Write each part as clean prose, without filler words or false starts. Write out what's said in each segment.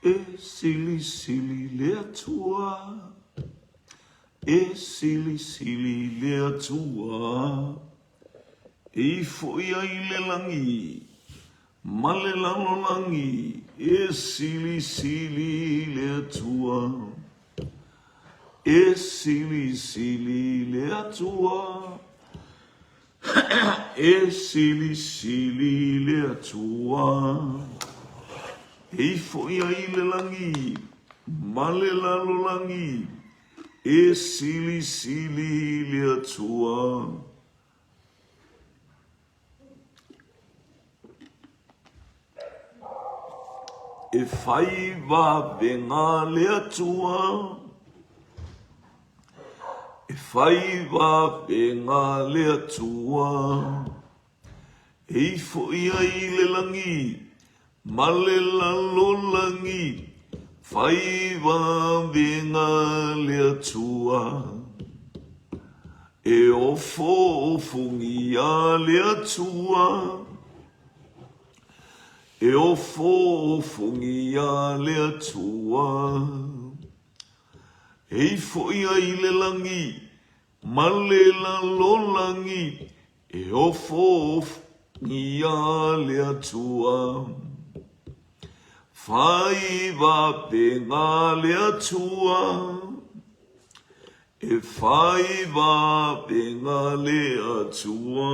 E silisili le Atua, e silisili le Atua, E ifo ia i le lagi ma le lalolagi, E silisili le Atua, e silisili le Atua, E silisili le Atua, E ifo ia i le lagi ma le lalolagi, E silisili le Atua. E whai wawenga le Atua, E whai wawenga le Atua, E ifo ia i le lagi, ma le lalolagi, Whai wawenga le Atua. E ofoofongia le Atua, E ofoofongia le Atua, E ifo ia i le lagi ma le lalolagi, E ofoofongia le Atua. Whai wapenga le Atua, E whai wapenga le Atua.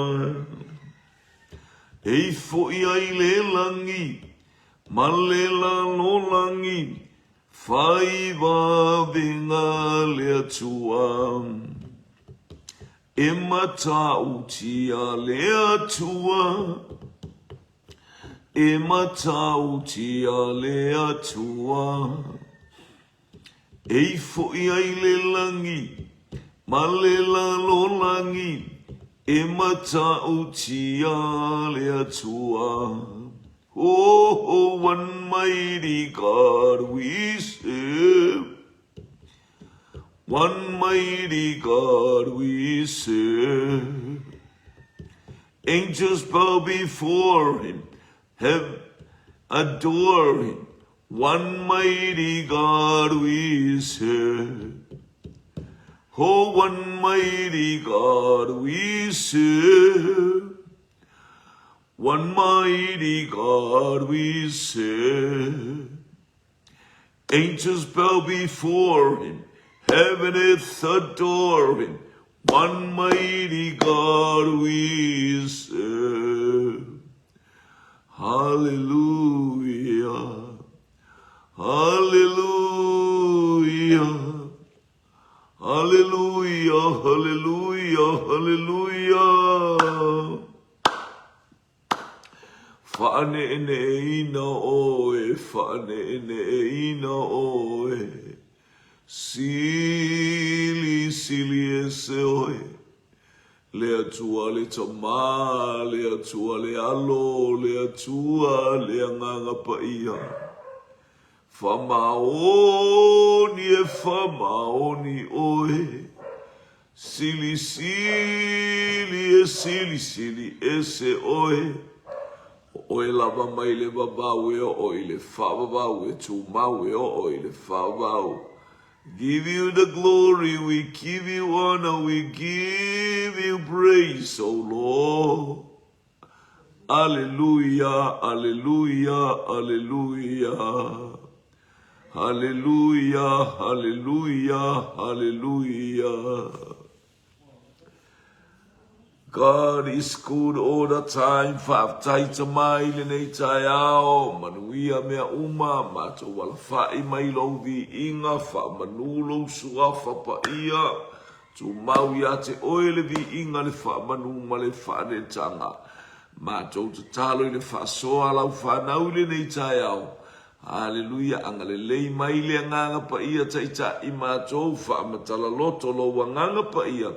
E ifo ia i le lagi, ma le lalolagi, whai wapenga le Atua. E matautia le Atua, e matautia le Atua. E ifo ia i le lagi, ma le lalolagi, e matautia le Atua. Oh, one mighty God we serve. One mighty God we serve. Angels bow before him, have adore him. One mighty God we serve. Oh, one mighty God we serve. One mighty God we serve. Angels bow before him, heaven earth adore him. One mighty God we serve. Hallelujah, hallelujah, hallelujah, hallelujah, hallelujah. Whaaneʻeneʻeina ʻoe, whaaneʻeneʻeina ʻoe, Sili, sili ese ʻoe. Le Atua le Tama, le Atua le Alo, le Atua le Agaga Paia. Faamaoni e faamaoni ʻoe, Silisili e silisili ese ʻoe, ʻO ʻoe lava mai le vavau e oo i le faavavau e tumau e oo i le faavavau. Give you the glory, we give you honor, we give you praise, O Lord. Alleluia, alleluia, alleluia. Alleluia, alleluia, alleluia. God is good all the time Faafetai tama i lenei taeao Manuia mea uma Matou alafai mai lou viiga Faamanu lou suafa paia Tumau ia te oe le viiga le faamanu ma le faanetaga Matou tatalo i le faasoa a lau fanau i lenei taeao Haleluia Agalelei mai le Agaga Paia Taitai matou Faamatala loto lou Agaga Paia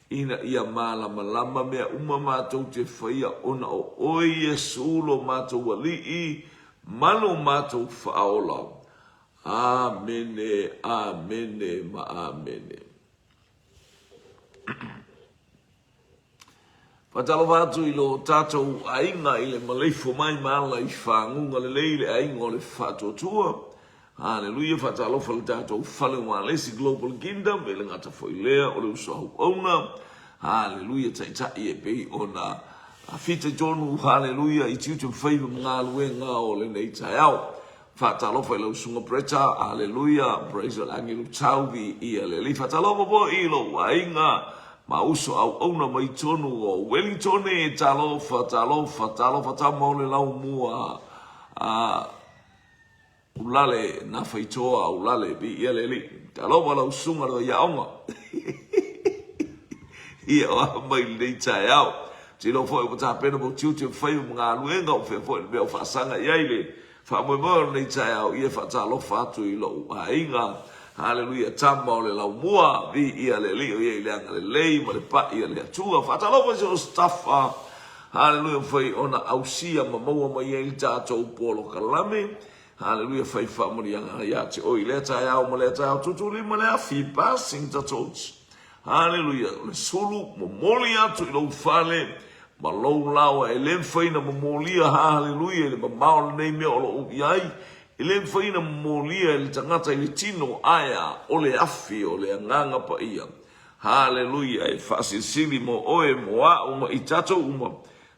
ina ia malamalama mea uma matou te faia ona o Oe Iesu lo matou Alii ma lo matou Faaola. Amene, amene ma amene. Faatalofa atu i lo tatou aiga i le maleifo mai ma ala i faguga lelei le aiga o le Faatuatua. Haleluia, faatalofa i le tatou fale ualesi Global Kingdom, e le gata foi lea o le uso auauna. Haleluia, taitai e pei ona fitaitonu, haleluia, i tiute ma faiva ma galuega o lenei taeao. Faatalofa i lau susuga Bretta, haleluia, praise the Angelo Tau, viia le Alii. Faatalofa foi i lou aiga ma uso auauna mai tonu o Wellingtone, talofa, talofa, talofa tama o le laumua. A Ulale na faitoa ulale viia le Alii. Talofa lau susuga le vaiaoga. Ia o a mai lenei taeao. Tilo foi ua tapena mo tiute ma faiva ma galuega o fea foi le mea o faasaga i ai le faamoemoe o lenei taeao. Ia faatalofa atu i lou aiga. Haleluia tama o le laumua. Viia le Alii o ia i le agalelei ma le pai a le Atua. Faatalofa i so o se tafa. Haleluia mafai ona ausia ma maua mai ai le tatou polokalame. Haleluia fai faamanuiaga ia te oe i lea taeao ma lea taeao tuutuulima le afi passing the torch. Haleluia o le sulu momoli atu i lou fale ma lou laoa e le mafai ona momolia haleluia i le mamao o lenei mea o lo o i ai e le mafai ona momolia e le tagata i le tino ae a o le afi o le agaga paia Haleluia! E faasilisili mo oe, mo a'u ma i tatou uma,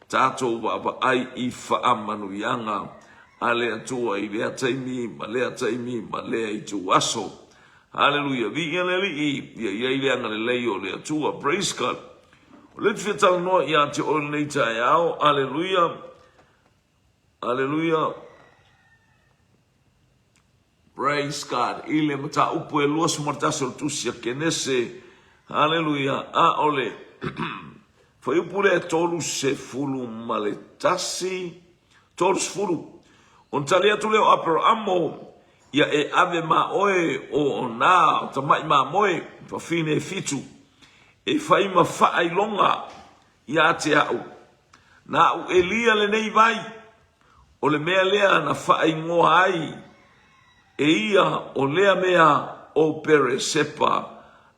tatou vaavaai i faamanuiaga a le Atua i lea taimi ma lea taimi ma lea ituaso. Haleluia! Viia le Alii, ia i ai le agalelei o le Atua. Praise God! O lea ou te fia talanoa ia te oe lenei taeao. Haleluia! Haleluia! Praise God. I le mataupu e 21 o le tusi a Kenese, haleluia, a o le fuaiupu lea e 31, 30. Ona tali atu lea o Aperaamo, ia e ave ma oe o nā tama'i mamoe fafine e fitu, e fai ma faailoga ia te a'u. Na a'u Elia lenei vai, O le mea lea na faaigoa ai e ia o lea mea o Peresepa,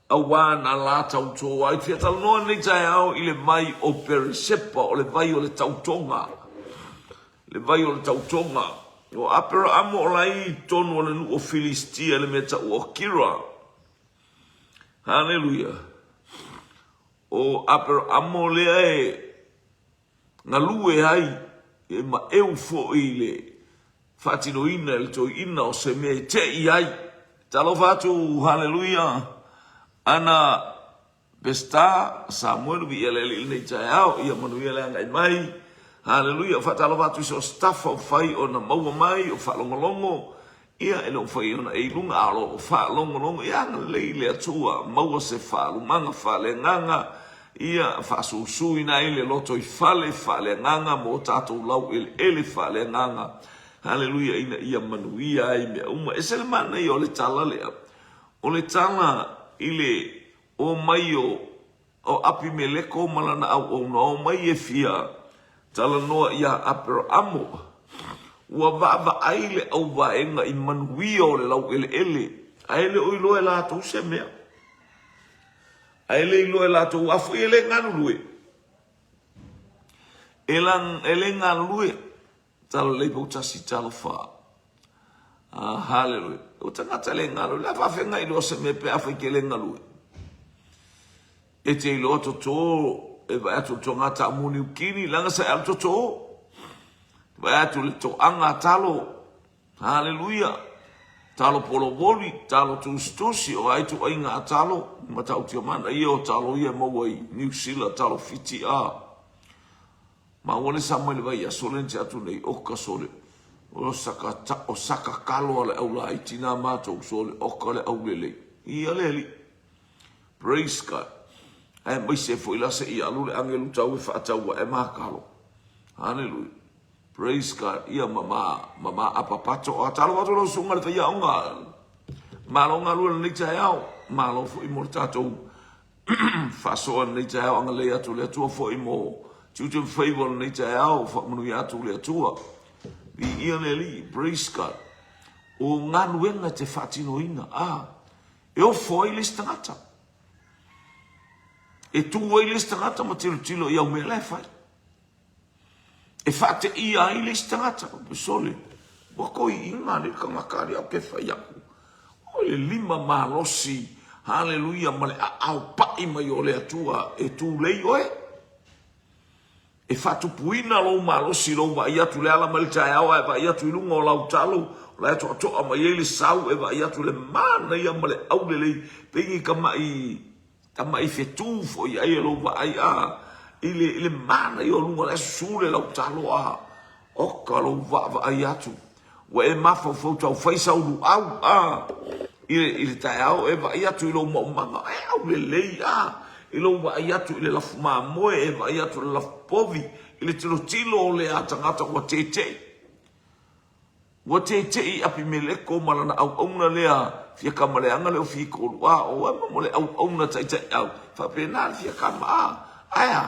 auā na la tautō ai. Fia talanoa lenei taeao i le vai o Peresepa, o le vai o le tautoga. Le vai o le tautoga. O Aperaamo o la i totonu o le nuu o Filistia i le mea tau o Kira. Haleluia. O Aperaamo lea e galue ai e maeu foi i le faatinoina e le toeaina o se mea e tei ai. Talofa atu, haleluia, ana Peseta, Samuelu, viia le Alii i lenei taeao, ia manuia le agai mai, haleluia. Faatalofa atu i so o se tafa o fai ona maua mai, o faalogologo, Ia, e le o mafai ona e i luga, a o lo o faalogologo, ia agalelei le Atua, maua se faalumaga faaleagaga, ia, faasusuina ai le lotoifale faaleagaga mo tatou laueleele faaleagaga, haleluia, ina ia manuia ai mea uma. E ese le manaia o le tala lea, o le tala i le omai o O Apimeleko ma lana auauna omai e fia talanoa iā Aperaamo. Ua vaavaai le auvaega i manuia o le laueleele, ae le o iloa e latou se mea. Ae le iloa e latou, a foi e le galulue. E, la, e le galulue. Talalelei poutasi talofa. Ah, haleluia. O tagata le galue, la faafeagai loa se mea pe afai ke le galue. E te iloa toto, e vaai atu le toga taamu niukini, leaga sa e alu toto. Vaai atu le toaga talo, haleluia. Talo polovoli, talo tusitusi, o ai tuaiga a talo, matautia mana ia o talo ia e maua i Niu Sila, talo Fiti a. Maua le sama i le vaiaso lea na tea atu nei, oka sole, o saka, o saka kalo a le au laiti nā mātou sole, oka le aulelei. Ia le alii. Praise God. Aemaise foi la se i alu le agelu tau e faatau ae mākalo. Hallelujah. Praise God. Ia ma ma, ma ma apapato. A talo atu lau susuga le faiaoga. Malo galue lenei taeao. Malo foi mo le tatou Faasoa lenei taeao, agalelei atu le Atua foi mo tiute ma faiva o lenei taeao, faamanuia atu le Atua. Viia le Alii, praise God. O galuega e te faatinoina, a, e ofo ai le isi tagata. E tū ai le isi tagata ma tilotilo i au mea la e fai. E faateia ai le isi tagata, sole. Ua toiina le tagata alii ae ou te fai atu, o le lima malosi, haleluia, ma le aao pai mai o le Atua e tulei oe. E faatupuina lou malosi i lou vaai atu i le ala mai le taeao ae vaai atu i luga o lau talo, o la e toatoa mai ai le sau e vaai atu i le manaia ma le aulelei, pei ni tamai, tamai fetu foi ai e lou vaai a i le, i le manaia o luga o la e susu le lau talo a oka lou vaavaai atu. Ua e mafaufau tau fai sau luau a i le, i le taeao e vaai atu i lou maumaga, e aulelei a i lou vaai atu i le lafu mamoe, e vaai atu i le lafu povi, i le tilotilo o lea tagata ua teteʻi. Ua teteʻi i Apimeleko ma lana auauna lea fia kama leaga lea o Fikolu a o ai mo le auauna taitaiau, faapena le fia kama a. Ae a?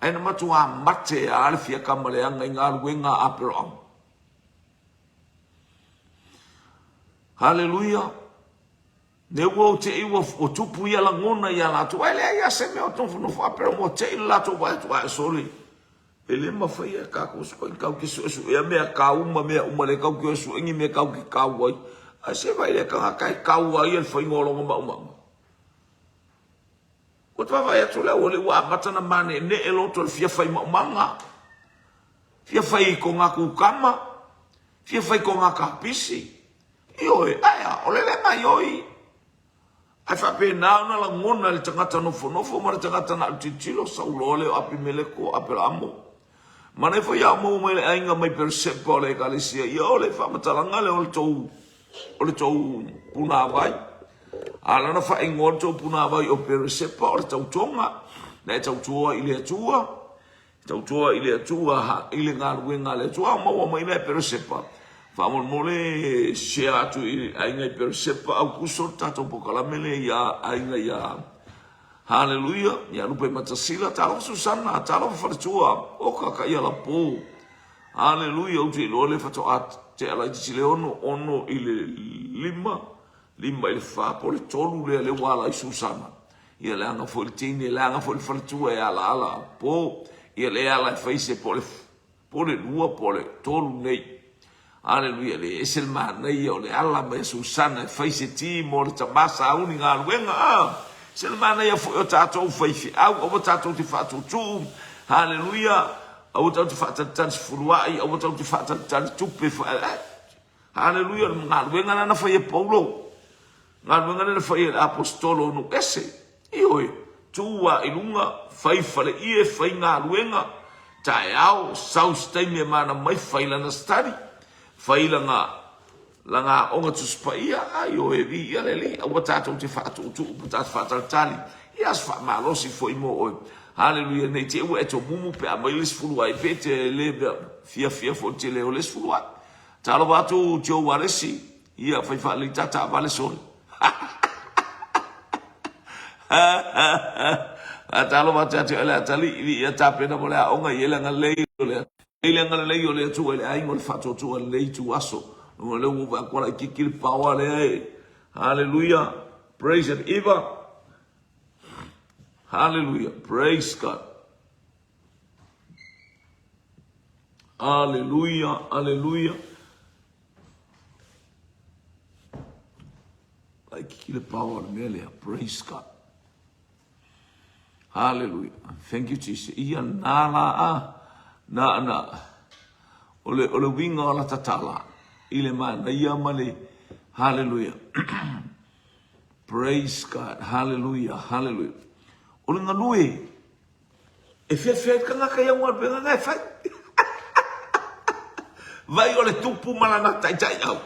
Ae na matuā mate a le fia kama leaga i galuega a Aperahama. Haleluia! Ne ua o teʻi ua, ua tupu ia lagona iā latou, ae leai a se mea o nofonofo apera ua teʻi le latou vaai atu ae sole. E le mafai e kākou sue kau ke suesuea mea kau ma mea uma le kau ke sue ni mea kau ke kau ai. Ae se vai le kangaka e kau ai e le whainga o longa maumau. Ua te vaavaai atu le aualii ua amata ona maneenee loto i le fia fai maumaga, fia fai i ko kukama, fia fai ko kapisi. Ioe, ae a, o le le gaioi. Ae faapena ona lagona e le tagata nofonofo ma le tagata na o le tilotilo, sau loa lea o Apimeleko, Aperaamo. Manaia foi a maua mai le aiga mai Peresepa o le ekalesia, ia o le faamatalaga lea o le tou o le tou punāwai. A lana faaigoa le tou punāwai o Peresepa o le tautoga, na e tautoa i le Atua, tautoa i le Atua ha, i le galuega a le Atua, a maua mai la e Peresepa. Faamolemole share atu i aiga i Peresepa, Aukuso le tatou polokalame lea ia aiga ia Haleluia, ia Lupematasila, talofa Susana, talofa Faletua, oka ka ia lapo. Haleluia, ou te iloa lea faatoa tea laitiiti le ono, ono i le lima, lima i le fa, po o le tolu lea lea ua ala ai Susana. Ia leaga foi le teine, leaga foi le faletua e alaala po, ia le ala e fai se po o le po o le lua po o le tolu nei. Aleluia, le ese le manaia o le ala mai a Susana e fai se ti mo le tama sauni galuega. Ah, se le manaia foi o tatou faifeau, aua tatou te faatuutuu. Haleluia, aua tatou te faatalitali sefuluai, aua tatou te faatalitali tupe. Haleluia, o le galuega lena na fai e Paulo. Galuega lea na fai e le Aposetolo o nuu ese. Ioe, tu a i luga, fai faleie, fai galuega, taeao, sau se taimi e mana mai, fai lana study, fai lana, lana aoga Tusi Paia, a ioe, viia le Alii, aua tatou te faatuutuu ma tatou faatalitali, ia se faamalosi foi mo oe. Haleluia, nei te i ua e tomumu pe a aumai le isi fuluai, pe te le fiafia foi i le tele o le isi fuluai. Talofa atu Joe Alesi, Ia fai faalelei ta taavale sole. Faatalofa atu ia te oe le atalii, viia tapena mo le aoga i le agalelei o le i le agalelei o le Atua i le aiga o le faatuatua i lenei ituaso. O lea ua ou vaai atu ua laitiiti le paoa lea e. Hallelujah. Praise and ever. Hallelujah. Praise God. Hallelujah. Hallelujah. Laitiiti le power o le mea lea. Praise God. Hallelujah. Thank you, Jesus. Ia nā la a. Na, na. O le, o le winga o la tatala. I le manaia ma le. Hallelujah. Praise God. Hallelujah. Hallelujah. O le galue. E fiafia ai le tagata i au galuega na e fai. Vai o le tupu ma lana taitaiau.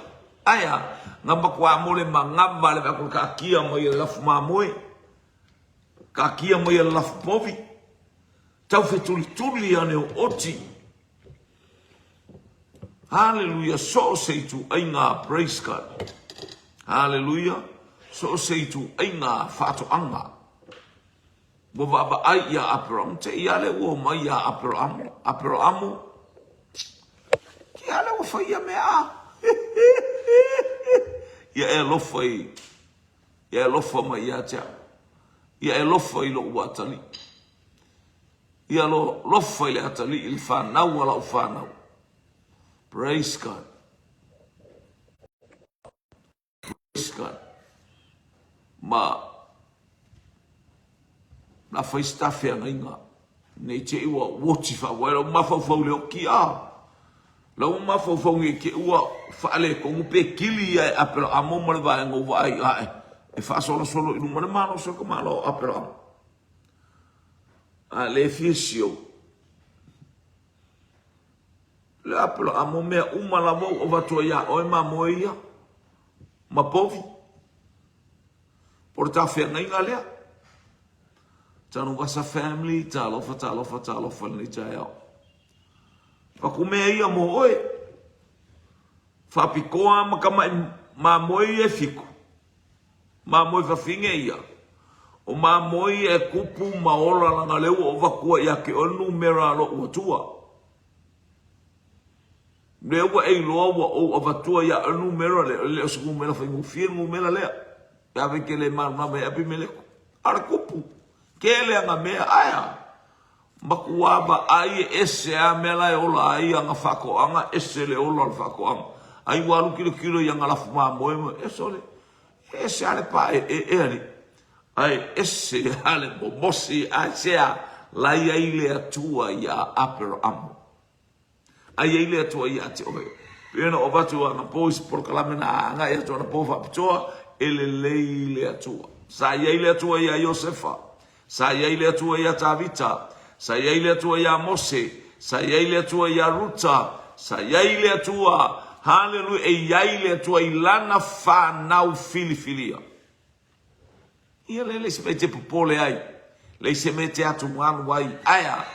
Ae a, na matua mo le manava le vaai kaakia mai e le lafu mamoe, kaakia mai e le lafu povi, tau fetulituli ane o oti. Haleluia, so o se ituaiga, praise God. Haleluia, so o se ituaiga faatoaga. Ua vaavaai ia Aperamo, te i a lea ua omai ia Aperamo, Aperamo, ke a lea ua fai ia mea a. Ia e alofa i, ia e alofa mai ia te au. Ia e alofa i lou atalii. Ia alofa i le atalii i le whanau a lau whanau. Praise God. God. Ma na fai se ta feagaiga ne i te i ua oti faavae lou mafaufau i le oki a. Lau mafaufau nei te ua faaletonu pe kili ia e Aperaamo ma le vaega o vaai ae e faasolosolo i luma le malosi o le tamaloa o Aperaamo. A le fia sio le Aperaamo mea uma lava ua avatu ai ia oe mamoe ia ma povi. O le tafeagaiga lea. Tanuvasa family, talofa, talofa, talofa i lenei taeao. Paku mea ia mo oe. Faapitoa ma tamai mamoe ia e fitu. Mamoe fafine ia. O mamoe ia e tupu ma ola leaga lea ua ou avatua ia te oe le numera a lou Atua. Lea ua e iloa ua ou avatua ia oe le numera lea, e le o se numera faigofie le numera lea. Pe a fai e te le malamalama ai Apimeleko. A o le kupu, tele ana mea, ae a? Matua vaai e ese a mea la e ola ai ana faatoaga, ese le ola o le faatoaga. Ai ua alu tilotilo i ana lafu mamoe ma, e sole, e ese a le paeee alii. Ae ese a le momosi, aisea? La i ai le Atua ia Aperaamo. A i ai le Atua ia te oe. Pei ona ou avatu anapo i se polokalame na agai atu anapo faapitoa, e lelei le Atua. Sa i ai le Atua iā Iosefa, sa i ai le Atua iā Tavita, sa i ai le Atua iā Mose, sa i ai le Atua iā Ruta, sa i ai le Atua, haleluia, e i ai le Atua i Lana fanau filifilia. Ia lea leai se mea e te popole ai, leai se mea e te atugalu ai. Ae a?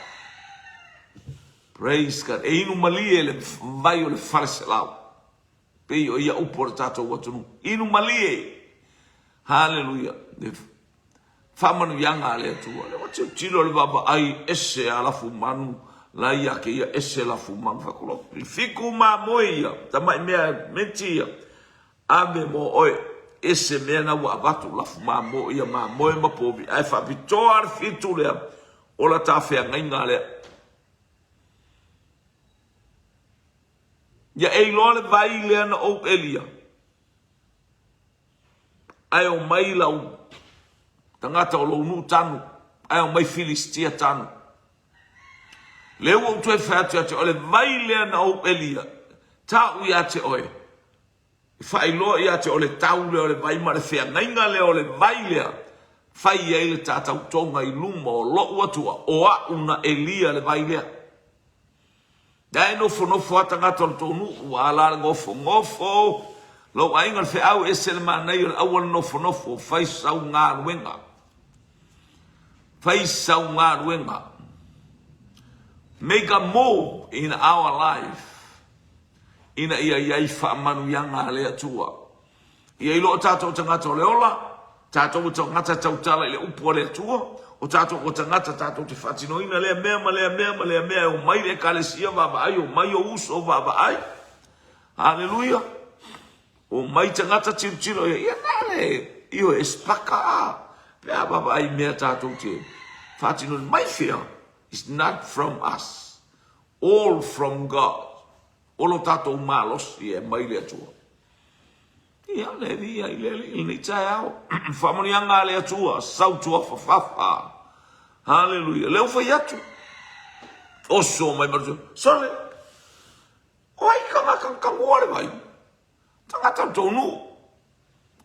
Praise God. E inu malie le vai o le fale selau. Pei o ia upu o le tatou atunuu. Inu malie. Haleluia. Le faamanuiaga a le Atua. Le ua tilotilo le vaavaai ese a lafu manu la ia ke ia ese lafu manu. Fakulo. Fiku mamoe ia. Tamai mea menti ia. Ave mo oe, ese mea na ua avatu lafu mamoe ia mamoe ma povi, ae faapitoa le fitu lea o la ta feagaiga lea. Ia e iloa le vai lea na ou elia, ae omai lau tagata o lou nuu tanu, ae omai Filistia tanu. Lea ua ou toe fai atu ia te oe, le vai lea na ou elia, tau ia te oe, E faailoa ia te oe le tau lea o le vai ma le feagaiga lea o le vai lea, fai ai le ta tautoga i luma o lou Atua, o a'u na elia le vai lea. La e nofonofo a tagata o le tou nuu, ua ala le nofonofo, lou aiga le feau e ese le manaia o le aua le nofonofo, fai sau galuega. Fai sau galuega. Make a move in our life. ina ia i ai faamanuiaga a le Atua. Ia iloa o tatou tagata o le ola, tatou o tagata tautala i le upu a le Atua, o tatou o tagata tatou te faatinoina lea mea ma lea mea ma lea mea e omai le Ekalesia vaavaai, omai ou uso vaavaai. Haleluia! Omai tagata tilotilo ia, ia na le ioe e spaka a, pe a vaavaai i mea tatou te faatinoina. Mai fea? It's not from us. All from God. O lo tatou malosi e mai le Atua. Ia, le viia i le Alii i lenei taeao. Faamanuiaga a le Atua, sautua fafafa. Haleluia. Lea ua fai atu. Oso mai ma le Sole, o ai tagata na tagoa le vai? Tagata o le tou nuu.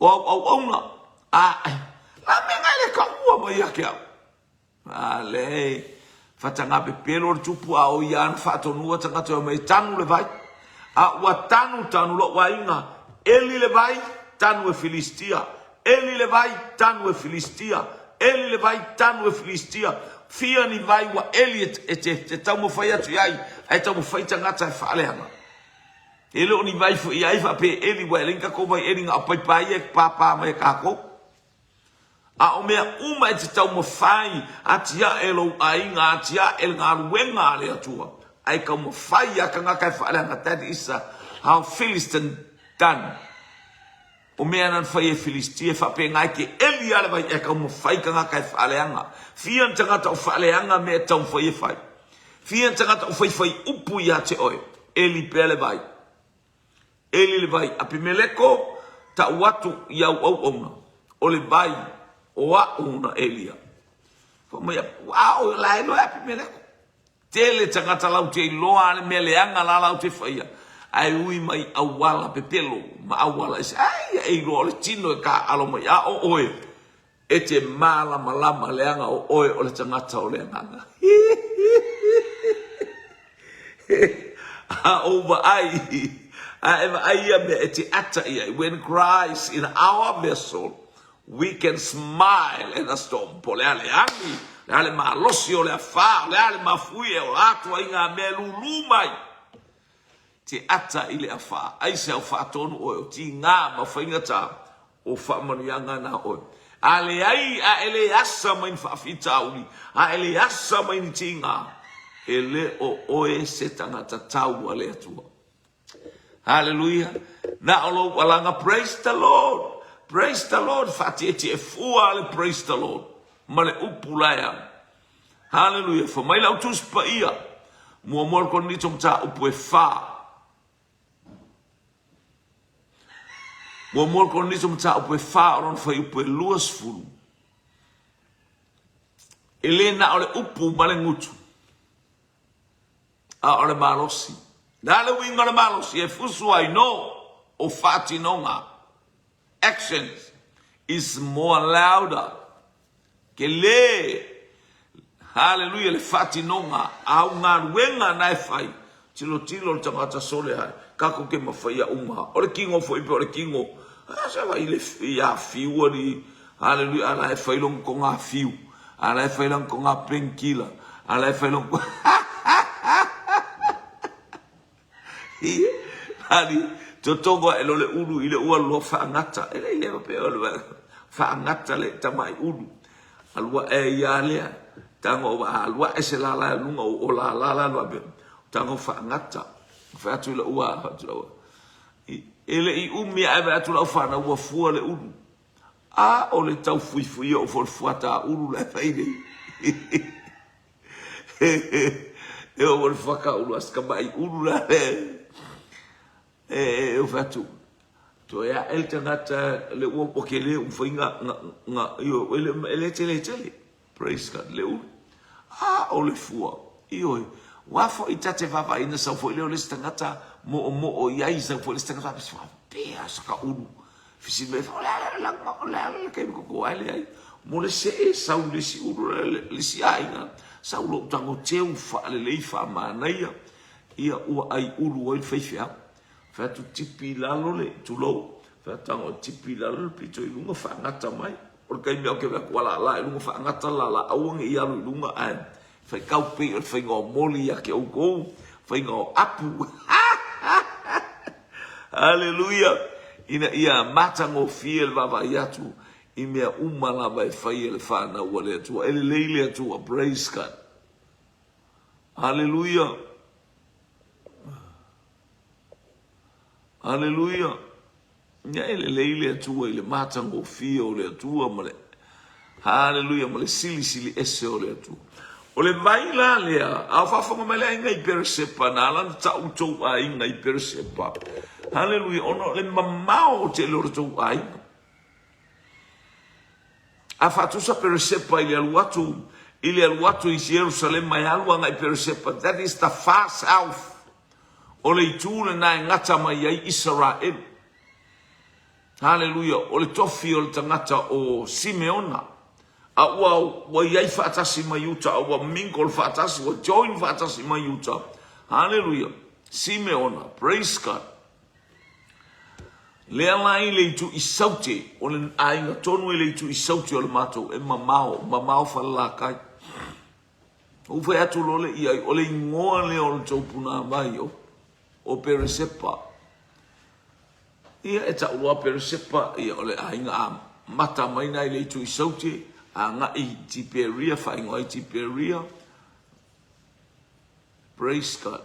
O au auauna. A, la mea ngai le taua mai ia te au. A leai, fatanga pepelo le tupu a o ia ana faatonua tagata e omai e tanu le vai. A ua tanu tanu lou aiga, eli le vai, tanu e Filistia, eli le vai, tanu e Filistia, eli le vai, tanu e Filistia. Fia ni vai ua eli e te, te taumafai atu i ai, ae taumafai tagata e faaleaga. E le o ni vai foi i ai faapea e eli, ua e leai ni tatou vai eli na o paipa ia e pāpā mai e tatou. A o mea uma e te taumafai, atiae lou aiga, atiae le galuega a le Atua, ae taumafai ia tagata e faaleaga, that is how Philistine done. O mea na fai e Filistia e faapena e te eli a le vai ae taumafai tagata e faaleaga. Fia ni tagata o faaleaga mea e taumafai e fai. Fia ni tagata o faifai upu ia te oe, eli pea le vai. Eli le vai Apimeleko, Tau atu i au auauna, o le vai o a'u na Elia. Fai mai, A o la e iloa e Apimeleko. Tele tagata lau te iloa a le mea leaga la lau te faia, ae ui mai auala pepelo ma auala ese, ai ia e iloa o le tino e kaalo mai a o oe e te malamalama leaga o oe o le tagata o le agaga. A ou vaai, a e vaai ia mea e te ata i ai, when Christ in our vessel, we can smile at the storm. Po o le a le agi, o le a le malosi o le afā, o le a le mafuie, o a ituaiga mea e lūlū mai, te ata i le afā. Aisea o faatonu oe, o tigā ma faigata o faamanuiaga na oe. A leai, a e le asa mai ni faafitauli, a e le asa mai ni tigā, e le o oe se tagata tau a le Atua. Haleluia! Na o lou alaga Praise the Lord! Praise the Lord! Faatietie fua le Praise the Lord ma le upu la e alu. Haleluia! Fa mai lau Tusi Paia, muamua le Korinito mataupu e fa. Muamua le Korinito mataupu e fa o lona fuaiupu e 20. E le na o le upu ma le gutu. A o le malosi. Le a le uiga o le malosi e fusu ai no o faatinoga, actions, is more louder. Kele, haleluia, le faatinoga, au galuega na e fai, tilotilo le tagata sole ai, kako ke mawhai a uma. O le kingo foi pe o le kingo, a sa vai le ia fiu ali, haleluia, a la e fai long ko ngā fiu, a la e fai lang ko ngā painkiller, a la e fai long ko... Ie, ali, totogo ae lo le ulu i le ua lua whaangata. E le i lewa pe o le whaangata le tamai ulu. Alua e ia lea, tango o wa alua e se lala e lunga o o la la la lua pe. Tango whaangata. Whai atu i la ua, whai atu la ua. E le i umi ae vaai atu lau fanau ua fua le ulu. A o le tau fuifui o fo le fuata ulu la e fai nei. E o le fuata ulu a se tamai ulu la le. E o fai atu, toe ae le tagata le ua ua kele ua fai nga nga nga ioe e le e le tele tele. Praise God, le ulu. A o le fua, ioe, ua foi ta te vaavaai na sau foi lea o le isi tagata moomoo i ai, sau foi le isi tagata faapea, faapea sa ka ulu. Fesili mai, o le a le o le a le taimi koko ai le ai. Mo le see sau le isi ulu le isi aiga, sau lou tago teu faalelei faamanaia, ia ua ai ulu ai le faifeau. Fai atu tipi i lalo le, tulou, fai atu tago tipi i lalo le pito i luga faagata mai. O le taimi ou te vaai atu ua lala i luga faagata le lala aua ne i alu i luga ae faitau pei o le faiga o moli ia te outou, faiga o apu. Haleluia! Ina ia matagofie le vaavaai atu i mea uma lava e fai e le fanau a le Atua. E lelei le Atua. Praise God. Haleluia! Aleluia! Ia e lelei le Atua i le matagofie o le Atua ma le Haleluia ma le silisili ese o le Atua. O le vai la lea, a o faafofoga mai le aiga i Peresepa, na ala ona tau tou aiga i Peresepa. Haleluia, ona o le mamao tele o le tou aiga. A faatusa Peresepa i le alu atu i le alu atu i Ierusalema e alu agai Peresepa, that is the far south. O le itu lena e gata mai ai Isaraelu. Haleluia! O le tofi o le tagata o Simeona, a ua, ua i ai faatasi ma Iuta, a ua mingle faatasi, ua join faatasi ma Iuta. Haleluia! Simeona, praise God. Lea la i le itu i Saute, o le aiga tonu i le itu i Saute o le matou, e mamao, mamao Falelatai. Ou fai atu loa le i ai, o le igoa lea o le tou punāvai o, o Peresepa. Ia e tau loa Peresepa, ia o le aiga a mata mai na i le itu i Saute, agai i Tiperia, faaigoa ai Tiperia. Praise God.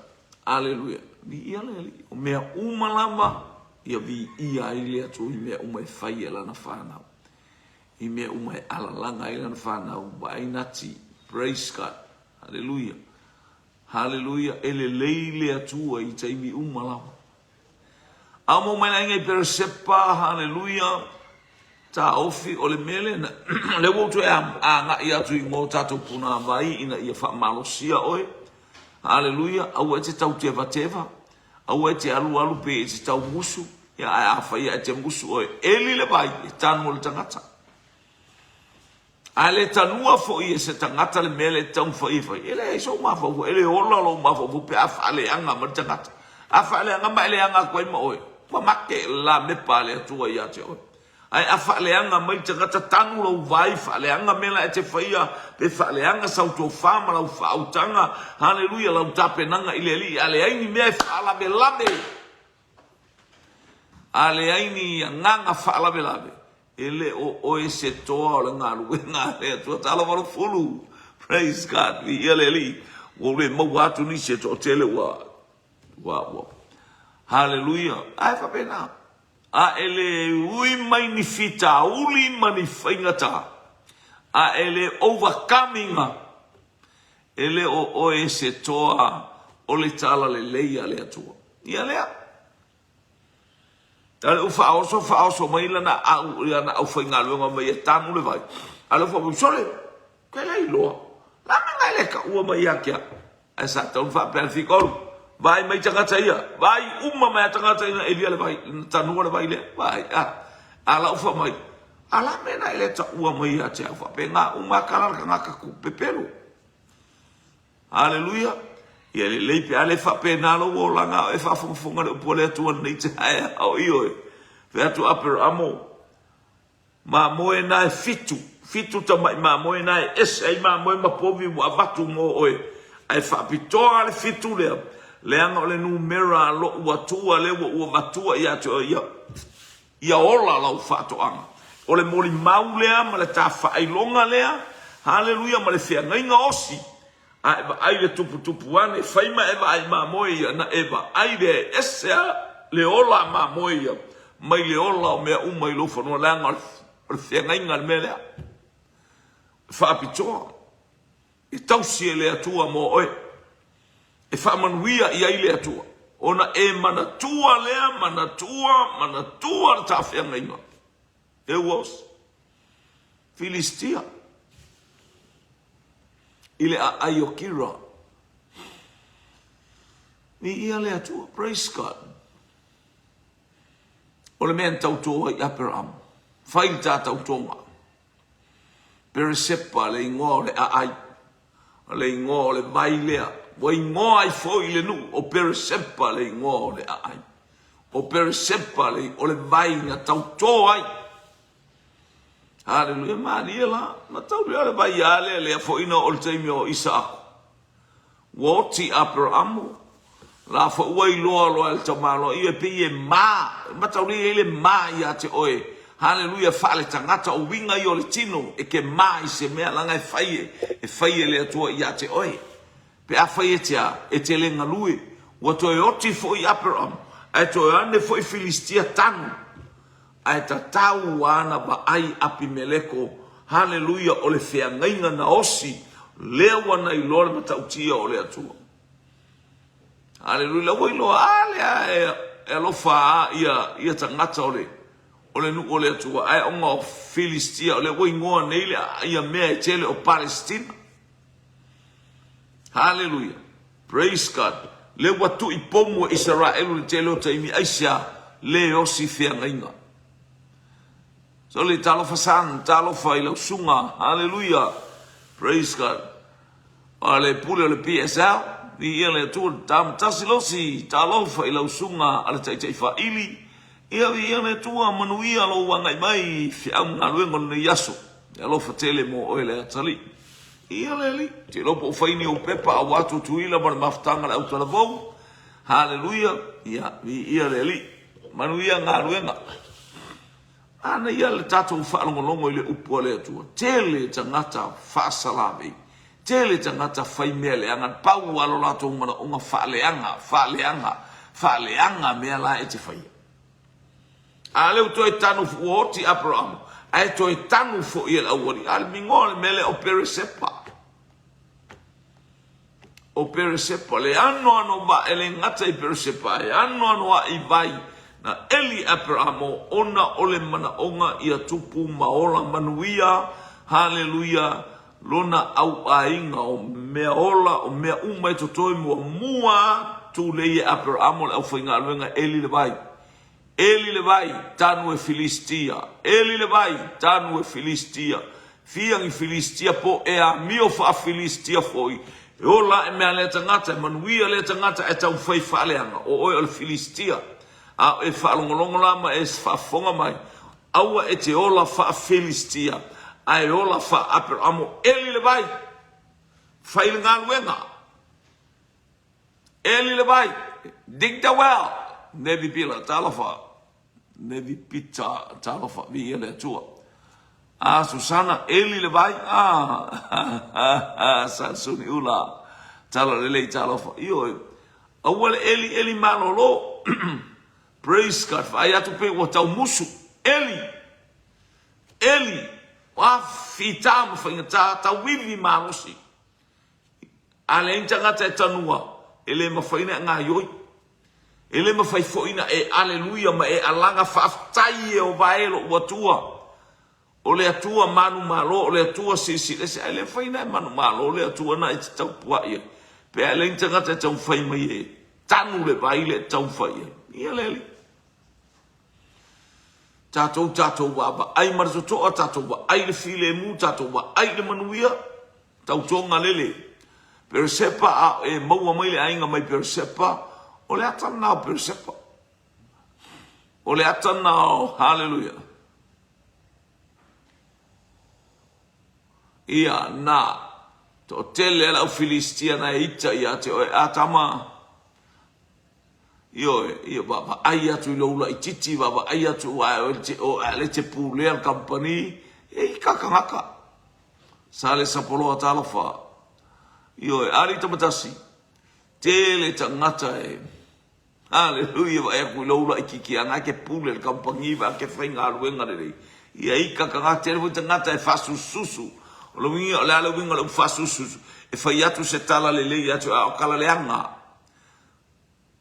Aleluia. Viia le Alii. O mea uma lava, ia viia ai le Atua i mea uma e fai e lana whanau. I mea uma e alalaga ai lana fanau, vaai nati. Praise God. Haleluia. Haleluia. E lelei le Atua i taimi uma lava. A mo mai le aiga i Peresepa, haleluia, taofi o le mea lena, lea ua ou toe agai atu i o tatou punavai ina ia faamalosia oe. Haleluia, aua e te tau tevateva, aua e te alualu pe e te tau musu, ia ae afai e te musu oe, eli le vai e tanu o le tagata. A le tanua foi e se tagata le mea lea e taumafai e fai, e leai sou mafaufau, e le ola lou mafaufau pe a faaleaga mai le tagata. A faaleaga ma e leaga atu ai ma oe, ua make le lamepa a le Atua ia te oe. Ae a faaleaga mai le tagata, tanu lou vai, faaleaga mea la e te faia, pe faaleaga sau tofa ma lau faautaga, haleluia, lau tapenaga i le Alii, a leai ni mea e faalavelave, a leai ni agaga faalavelave, E le o oe se toa o le galuega a le Atua. Talofa Lofulu. Praise God. Viia le Alii. Ua ou le maua atu nisi e toatele ua, ua, ua. Haleluia. Ae faapena. A e le ui mai ni fitauli ma ni faigata, a e le overcome ina, e le o oe se toa o le talalelei a le Atua. Ia lea. A o lea ua faaoso faaoso mai lana au lana aufaigaluega mai e tanu le vai. A o lea ua fai mai, sole, ke le iloa. La mea na e le taua mai ia te au. Ae sa tatau ona faapea le fikaulu, vaai mai tagata ia, vaai uma mai a tagata ia na elia le vai, na tanua le vai lea, vaai, a. A la ua fai mai, a la mea na e le taua mai ia te au, faapena uma lava tala le tagata pepelo. Aleluia! Ia lelei pe a le faapena lou olaga a o e faafogafoga le upu a le Atua lenei taeao. Ioe. Fai atu Aperamo, mamoe na e fitu, fitu tamai mamoe na e ese ai mamoe ma povi ua avatu mo oe. Ae faapitoa le fitu lea, leaga o le numera a lou Atua lea ua ou avatua ia te oe, ia, ia ola lau faatoaga. O le molimau lea ma le tafaailoga lea, haleluia, ma le feagaiga osi, a e vaai le tuputupu ane, fai ma e vaai mamoe ia, na e vaai lea e ese a le ola a mamoe ia mai le ola o mea uma i lou fanua, leaga o le feagaiga le mea lea. Faapitoa. E tausi e le Atua mo oe, e faamanuia i ai le Atua, ona e manatua lea, manatua, manatua le tafeagaiga. There was Filistia i le aai o Kira. Viia le Atua, praise God. O le mea na tauto ai Aperahama, fai le ta tautoga. Peresepa le igoa o le aai, o le igoa o le vai lea. Ua igoa ai foi le nuu o Peresepa le igoa o le aai. O Peresepa le, o le vai na tautō ai. Haleluia, malie la, na tau lea o le vai a lea, lea foi na oo i le taimi o Isaako. Ua oti Aperamo, la foi ua iloa loa e le tamaloa ia e pei e ma, mataulia e i ai le ma ia te oe. Haleluia, faaletagata, o uiga ia o le tino, e te ma i se mea, leaga e fai e, e fai e le Atua ia te oe. Pe afai e te a, e te le galue. Ua toe oti foi Aperamo, ae toe ane foi Filistia tanu. Ae tatau ana vaai Apimeleko, haleluia, o le feagaiga na osi, lea ua na iloa le matautia o le Atua. Haleluia, lea ua iloa, a lea e, e alofa a ia, ia tagata o le, o le nuu o le Atua, ae ona o Filistia, o lea ua igoa nei le, ia mea e tele o Palestina. Haleluia. Praise God. Lea ua tui pomu e Isaraelu le tele o taimi, aisea le osi feagaiga. Sole, talofa san, talofa i lau suga. Haleluia. Praise God. O le pule o le PSL, viia le Atua, tamatasi losi, talofa i lau suga a le taitai faili. Ia viia le Atua, manuia lou agai mai i feau ma galuega o lenei aso. E alofa tele mo oe le atalii. Ia le Alii, te iloa po o fai ni ou pepa aua Tutuila ma le mafutaga a le autalavou. Haleluia, ia, viia le Alii. Manuia galuega. Manaia le tatou faalogologo i le upu a le Atua. Tele tagata faasalavei, tele tagata fai mea leaga, pau lava lo latou manaoga faaleaga, faaleaga, faaleaga mea la e te faia. A lea ua toe tanu ua oti Aperamo, ae toe tanu foi e le aualii. A le migoa le mea lea o Peresepa. O Peresepa, le anoano va, e le gata i Peresepa, e anoano ae i vai. Na eli Aperamo ona o le manaoga ia tupu ma ola manuia, haleluia, lona auaiga o mea ola, o mea uma e totoe muamua tulei e Aperamo le aufaigaluega eli le vai. Eli le vai, tanu e Filistia. Eli le vai, tanu e Filistia. Fia ni Filistia po e amio faa-Filistia foi. E ola ae mea lea tagata, e manuia lea tagata ae taumafai faaleaga, o oe o le Filistia. A o e faalogologo la ma e faafofoga mai, aua e te ola faa-Filistia, ae ola faa-Aperamo. Eli le vai, fai le galuega. Eli le vai, dig the well. Nevi Pila, talofa. Nevi Pita, talofa, viia le Atua. A Susana, eli le vai, a Sansuni ula, tala lelei talofa. Ioe, aua le eli eli malolo. Praise God, vaai atu pei ua tau musu. Eli, eli, ua fita ma faigata, tauivi malosi. A leai ni tagata e tanua, e le mafai ona e gaioi. E le mafai foi ona e aleluia ma e alaga faafetai Ieova e lou Atua. O le Atua manumalo, o le Atua silisili ese, ae le mafai ona e manumalo le Atua na e te taupua'i ai. Pe a leai ni tagata e taumafai mai e tanu le vai lea e taumafai ai. Ia le Alii. Tatou tatou vaavaai ma le totoa, tatou vaai i le filemu, tatou vaai i le manuia. Tautoga lele. Peresepa a e maua mai le aiga mai Peresepa, o le ata lena o Peresepa. O le ata lena o, haleluia. Ia, na, toatele a le au Filistia na e ita ia te oe, a tama, Ioe, ia vaavaai atu i lou laitiiti, vaavaai atu ae oe te o ae le te pulea le kamupani, e i ka tagata. Sa le sapoloa talofa. Ioe, alii tamatasi, tele tagata e Haleluia, vaai atu i lou laitiiti a na e te pule le kamupani vaai atu ke faigaluega lelei. Ia i ka tagata, tele foi tagata e faasususu. O le uiga, o le a le uiga o le upu faasususu? E fai atu se tala lelei ia te oe, a o tala leaga.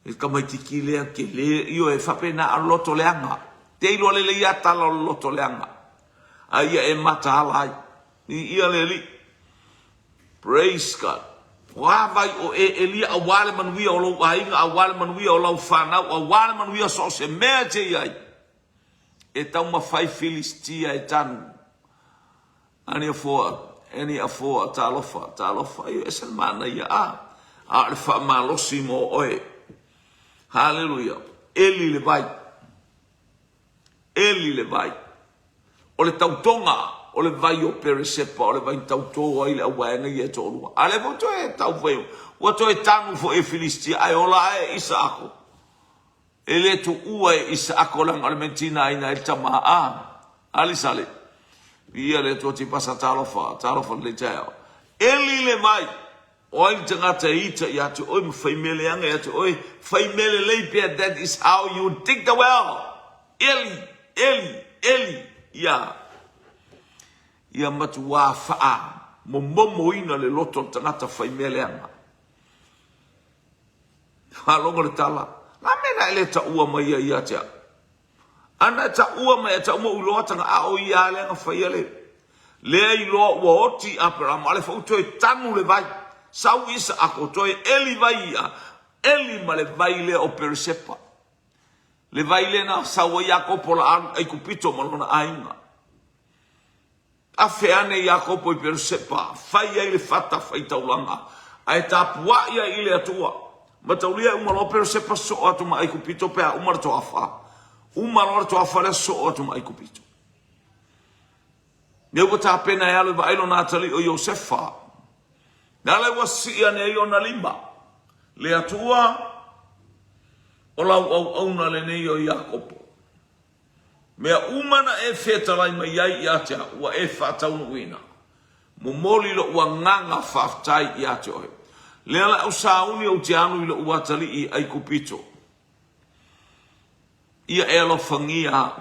Le tamaititi lea tele, ioe, faapena a loto leaga. Te iloa lelei a tala o le loto leaga. A ia e mataala ai. Viia le Alii. Praise God. O a vai o e Elia aua le manuia o lou aiga, aua le manuia o lau fanau, aua le manuia o so o se mea e te i ai. E taumafai Filistia e tanu. Ani afoa, ani afoa, talofa, talofa, io ese le manaia, a, a o le faamalosi mo oe. Haleluia. Eli le vai. Eli le vai. O le tautoga o le vai o Peresepa, o le vai tautō ai le auvaega ia e toalua. A lea foi toe tau fai, ua toe tanu foi e Filistia, ae ola ae Isaako. E le tuua e Isaako leaga o le mea na tigaina ai le tama a Alisale. Viia le Atua Tipasa talofa, talofa lenei taeao. Eli le vai, o ai le tagata e ita ia te oe ma fai mea leaga ia te oe, fai mea lelei pea, that is how you dig the well. Eli, Eli, Eli, ia. Ia matuā faamomomoina le loto o le tagata fai mea leaga. Faalogo le tala, la mea na e le taua mai ai ia te au. Ana e taua mai e tau mo iloa tanga a o ia lea na faia le lea iloa ua oti Aperama ale fau toe tanu le vai. Sau isa ako toe eli vai ia eli ma le vai lea o Peresepa. Le vai lea na sau ai Iakopo la alu Aikupito ma lona aiga. Afe ane Iakopo i Peresepa, fai ai le fata faitaulaga, ae tapuai ai i le Atua. Mataulia e uma loa Peresepa soo atu ma Aikupito pe a uma le toafa. Uma loa le toafa lea soo atu ma Aikupito. Lea ua tapena e alu e vaai lona atalii o Iosefa. Le ala ua sii ane ai ona lima, le Atua o lau auauna lenei o Iakopo. Mea uma na e fetalai mai ai ia te au, ua e faataunuuina. Momoli lou agaga faafetai ia te oe. Lea la au sauni ou te alu i lou atalii i Aikupito. Ia e alofagia au.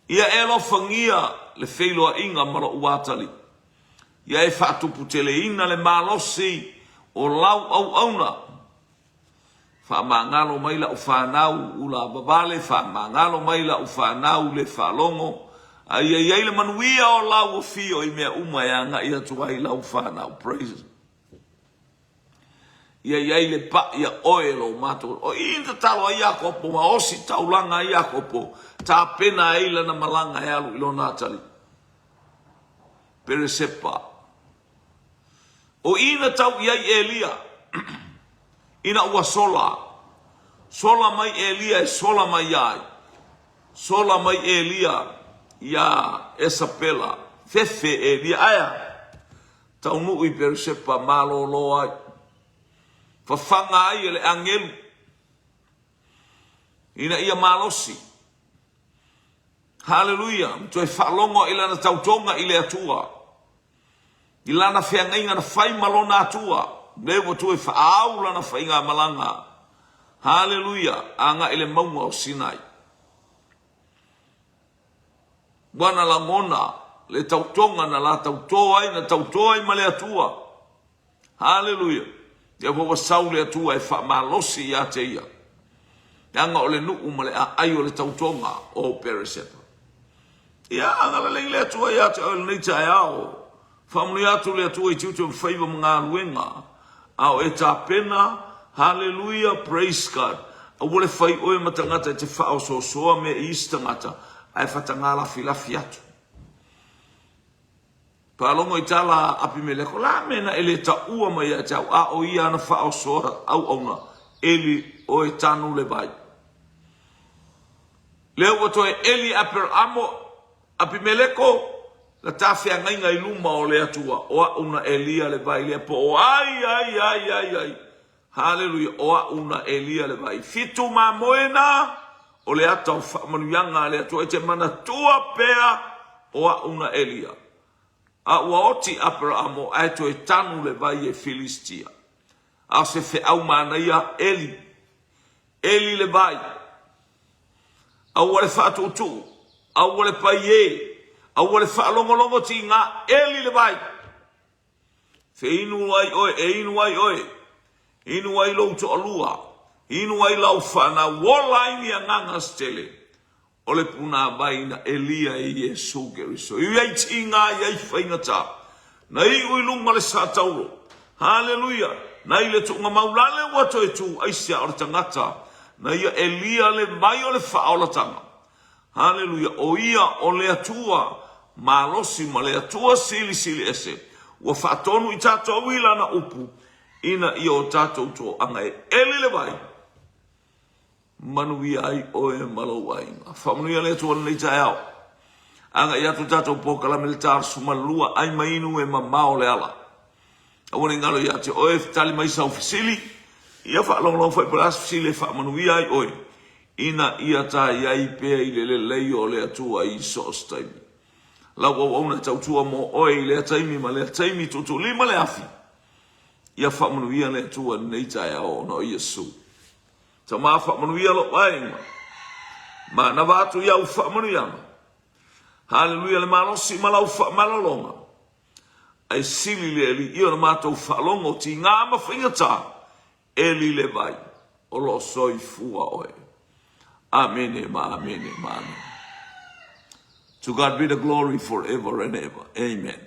Ia e alofagia le feiloaiga ma lou atalii. Ia e faatuputeleina le malosi o lau auauna. Faamagalo mai lau fanau ula vavale, faamagalo mai lau fanau le faalogo, a ia i ai le manuia o lau afio i mea uma e agai atu ai lau fanau. Praise. Ia i ai le pai ia oe lo matou. O i na tatalo ai Iakopo ma osi taulaga ai Iakopo, tapena ai lana malaga e alu i lona atalii. Peresepa. O i na tau i ai Elia ina ua sola. Sola mai Elia e sola mai ai. Sola mai Elia iā Esapela. Fefe Elia. Aea! Taunuu i Peresepa malolo ai. Fafaga ai e le agelu ina ia malosi. Haleluia! Toe faalogo i lana tautoga i le Atua. I lana feagaiga na fai ma lona Atua, lea ua toe faaau lana faigamalaga. Haleluia! Agai i le mauga o Sinai. Ua na lagona le tautoga na la tautō ai, na tautō ai ma le Atua. Haleluia! Lea foi ua sau le Atua e faamalosi ia te ia, leaga o le nuu ma le aai o le tautoga o Peresepa. Ia, agalelei le Atua ia te oe i lenei taeao. Faamanuia atu le Atua i tiute ma faiva ma galuega a o e tapena. Haleluia! Praise God! Aua le fai oe ma tagata e te faaosoosoa mea i isi tagata, ae faataga lafilafi atu. Faalogo i tala a Apimeleko, o le a mea na e le taua mai ia te au, a o ia ana faaosoa auauna, eli oe tanu le vai. Lea ua toe eli Aperamo, Apimeleko, na ta feagaiga i luma o le Atua, o a'u na elia le vai lea, po o ai, ai, ai, ai, ai. Haleluia, o a'u na elia le vai. Fitu mamoe na, o le ata o faamanuiaga a le Atua, e te manatua pea o a'u na elia. A ua oti Aperamo ae toe tanu le vai e Filistia. A o se feau manaia, eli. Eli le vai. Aua le faatuutuu, aua le paiē, aua le faalogologo tiga, eli le vai. Fe inu ai oe, e inu ai oe, inu ai lou toalua, inu ai lau fanau, ola ai ni agaga se tele. O le punāvai na elia e Iesu Keriso. I ai tiga, i ai faigata. Na iu i luga le satauro. Haleluia! Na i le tuuga maulale ua toe tu aisea o le tagata na ia elia le vai o le faaolatanga. Haleluia! O ia o le Atua malosi ma le Atua silisili ese. Ua faatonu i tatou i lana upu ina ia o tatou toaga e eli le vai. Manuia ai oe ma lou aiga. Faamanuia le Atua i lenei taeao. Agai atu le tatou polokalame i le ta 12, ai ma inu e mamao le ala. Aua ne i galo ia te oe, tali mai sau fesili, ia faalogologo foi po o le a se fesili e faamanuia ai oe, ina ia ta i ai pea i le lelei o le Atua i so o se taimi. Lau auauna e tautua mo oe i lea taimi ma lea taimi, tuutuulima le afi, ia faamanuia le Atua i lenei taeao ona o Iesu. Tama faamanuia lou aiga. Manava atu i au faamanuiaga. Haleluia le malosi ma lau faamalologa. Ae sili le Alii ona matou faalogo tiga ma faigata eli le vai o lo o soifua oe. Amene ma amene ma amene. To God be the glory forever and ever. Amen.